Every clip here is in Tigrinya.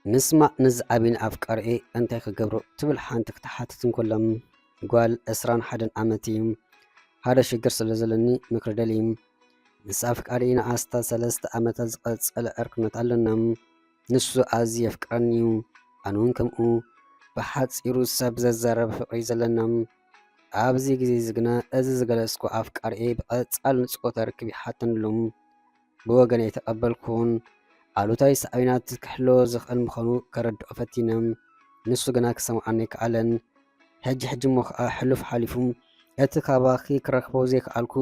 ምስማዕ ንዝዓብይን ኣፍቃሪኤ እንታይ ክገብሮ ትብል ሓንቲ ክትሓትት እንከሎም፣ ጓል ዕስራን ሓደን ዓመት እዩ። ሓደ ሽግር ስለ ዘለኒ ምክሪ ደልዩ። ምስ ኣፍቃሪኤ ንኣስታት ሰለስተ ዓመታት ዝቐጸለ ዕርክነት ኣለና። ንሱ ኣዝዩ የፍቅረኒ እዩ፣ ኣነ እውን ከምኡ። ብሓጺሩ ሰብ ዘዛረብ ፍቕሪ ዘለና። ኣብዚ ግዜ እዚ ግና እዚ ዝገለጽኩ ኣፍቃሪኤ ብቐጻሊ ንጾታ ርክብ ይሓተኒ ኣሎ። ብወገነይ ኣይተቐበልኩን። ኣሉታዊ ሳዕቤናት ክሕልዎ ዝኽእል ምዃኑ ከረድኦ ፈቲነ። ንሱ ግና ክሰምዓኒ ኣይከኣለን። ሕጂ ሕጂ እሞ ከኣ ሕሉፍ ሓሊፉ፣ እቲ ካባኺ ክረኽቦ ዘይከኣልኩ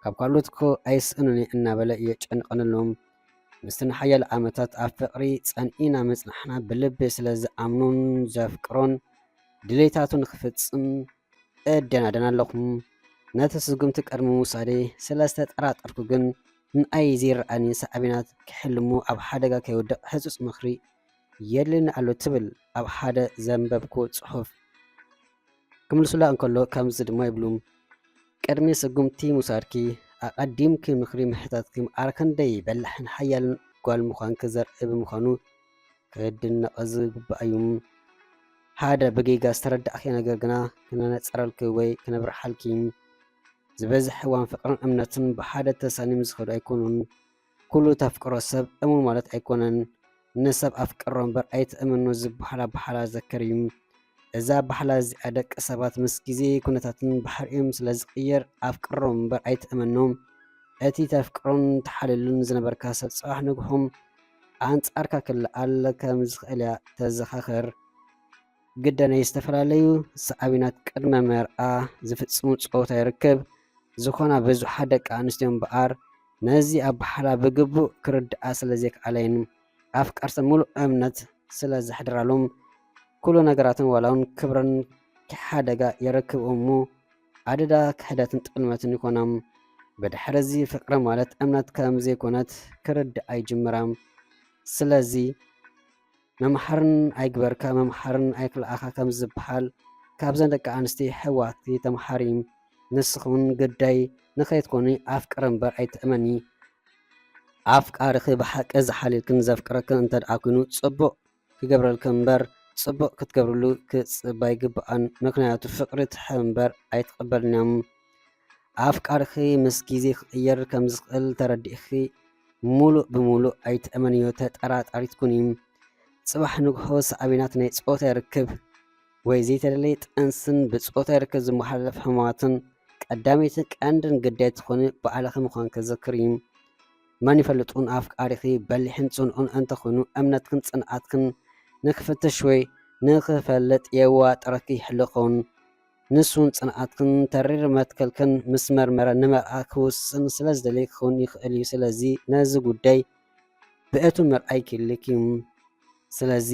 ካብ ካልኦት እኮ ኣይስእኑን እየ እናበለ የጨንቐኒ ኣሎ። ምስቲ ንሓያሎ ዓመታት ኣብ ፍቕሪ ጸኒዕና ምጽናሕና ብልቢ ስለ ዝኣምኖን ዘፍቅሮን ድሌታቱ ንኽፍጽም እደናደን ኣለኹ። ነቲ ስጉምቲ ቅድሚ ምውሳደይ ስለ ዝተጠራጠርኩ ግን ንኣይ ዘይረኣኒ ሳዕቤናት ክሕልሞ ኣብ ሓደጋ ከይወድቕ ህጹጽ ምኽሪ የድልየኒ ኣሎ ትብል ኣብ ሓደ ዘንበብኩ ጽሑፍ ክምልሱላ እንከሎ ከምዚ ድማ ይብሉ። ቅድሚ ስጉምቲ ምውሳድኪ ኣቐዲምኪ ምኽሪ ምሕታትኪ ምኣር ክንደይ በላሕን ሓያልን ጓል ምዃንኪ ዘርኢ ብምዃኑ ክድነቕ ዝግባእ እዩ። ሓደ ብጌጋ ዝተረዳእኪ ነገር ግና ክነነጸረልኪ ወይ ክነብርሓልኪ። ዝበዝሕ እዋን ፍቕርን እምነትን ብሓደ ተሳኒም ዝኸዱ ኣይኮኑን። ኩሉ ተፍቅሮ ሰብ እሙን ማለት ኣይኮነን። ንሰብ ኣፍቅሮ እምበር ኣይትእመኖ ዝበሃል ኣበሃህላ ዘክር እዩ። እዛ ኣበሃህላ እዚኣ ደቂ ሰባት ምስ ግዜ ኩነታትን ባህሪኦም ስለ ዝቕየር ኣፍቅሮ እምበር ኣይትእመኖ። እቲ ተፍቅሮን ተሓልዮሉን ዝነበርካ ሰብ ጽባሕ ንግሆ ኣንጻርካ ክለዓል ከም ዝኽእል እያ ተዘኻኽር። ግደ ናይ ዝተፈላለዩ ሳዕቤናት ቅድመ መርዓ ዝፍጽሙ ጾታዊ ርክብ ዝኾና ብዙሓት ደቂ ኣንስትዮ እምበኣር ነዚ ኣበሃህላ ብግቡእ ክርድኣ ስለ ዘይከኣላ እየን። ኣፍቀርቲ ምሉእ እምነት ስለ ዘሕድራሎም ኩሉ ነገራተን ዋላ እውን ክብረን ሓደጋ የረክብኦ እሞ ኣደዳ ክሕደትን ጥልመትን ይኾና። ብድሕሪ እዚ ፍቕሪ ማለት እምነት ከም ዘይኮነት ክርድኣ ይጅምራ። ስለዚ መምሃርን ኣይግበርካ መምሃርን ኣይክልኣኻ ከም ዝበሃል ካብዘን ደቂ ኣንስትዮ ኣሕዋትኪ ተምሃሪ። ንስኺ እውን ግዳይ ንኸይትኮኒ ኣፍቅሪ እምበር ኣይትእመኒ። ኣፍቃሪኺ ብሓቂ ዝሓልየልክን ዘፍቅረክን እንተ ደኣ ኮይኑ ጽቡቕ ክገብረልኪ እምበር ጽቡቕ ክትገብርሉ ክጽባ ኣይግብኣን። ምኽንያቱ ፍቕሪ ትሕብ እምበር ኣይትቕበልን እያ። ኣፍቃሪኺ ምስ ግዜ ክቕየር ከም ዝኽእል ተረዲእኺ ሙሉእ ብሙሉእ ኣይትእመንዮ፣ ተጠራጣሪት ኩኒ። ጽባሕ ንግሆ ሳዕቤናት ናይ ጾታዊ ርክብ ወይ ዘይተደለየ ጥንስን ብጾታዊ ርክብ ዝመሓላለፍ ሕማማትን ቀዳመይትን ቀንድን ግዳይ ትኾኒ ባዕልኺ ምዃንኪ ዘክሪ። መን ይፈልጥ እውን ኣፍቃሪኺ በሊሕን ጽኑዕን እንተኾይኑ እምነትክን ጽንዓትክን ንክፍትሽ ወይ ንክፈልጥ የዋጥረኪ ይሕሎ ኸውን። ንሱ እውን ጽንዓትክን ተሪር መትከልክን ምስ መርመረ ንመርዓ ክውስን ስለ ዝደለየ ክኸውን ይኽእል እዩ። ስለዚ ነዚ ጉዳይ ብእቱ ምርኣይ ክልክ እዩ። ስለዚ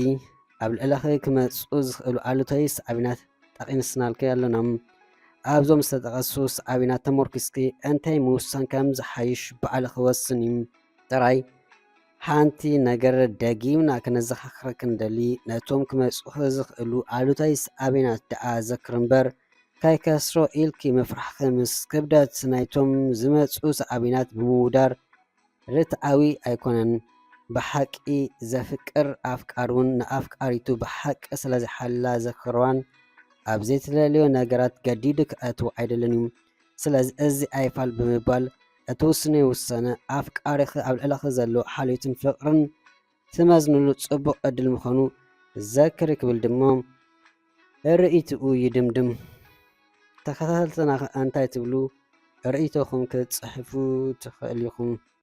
ኣብ ልዕለኺ ክመጹ ዝኽእሉ ኣሉታዊ ሳዕቤናት ጠቒስናልኪ ኣለና። ኣብዞም ዝተጠቐሱ ሳዕቤናት ተመርኪስኪ እንታይ ምውሳን ከም ዝሓይሽ ባዕልኺ ወስኒ። ጥራይ ሓንቲ ነገር ደጊምና ክነዘኻኽረኪ ንደሊ፣ ነቶም ክመጹኺ ዝኽእሉ ኣሉታዊ ሳዕቤናት ደኣ ዘክሪ እምበር፣ ከይከስሮ ኢልኪ ምፍራሕኺ ምስ ክብደት ናይቶም ዝመጹ ሳዕቤናት ብምውዳር ርትዓዊ ኣይኮነን። ብሓቂ ዘፍቅር ኣፍቃሪ እውን ንኣፍቃሪቱ ብሓቂ ስለ ዝሓልላ ዘኽርዋን ኣብ ዘይትደልዮ ነገራት ገዲዱ ከእትዎ ኣይደልን እዩ። ስለዚ እዚ ኣይፋል ብምባል እቲ ውስኖ ውሳነ ኣፍቃሪኺ ኣብ ልዕለኺ ዘሎ ሓልዮትን ፍቕርን ትመዝንሉ ጽቡቕ ዕድል ምዃኑ ዘክሪ ክብል ድማ ርእይትኡ ይድምድም። ተኸታተልትና ከ እንታይ ትብሉ? ርእይቶኹም ክትጽሕፉ ትኽእሉ ኢኹም።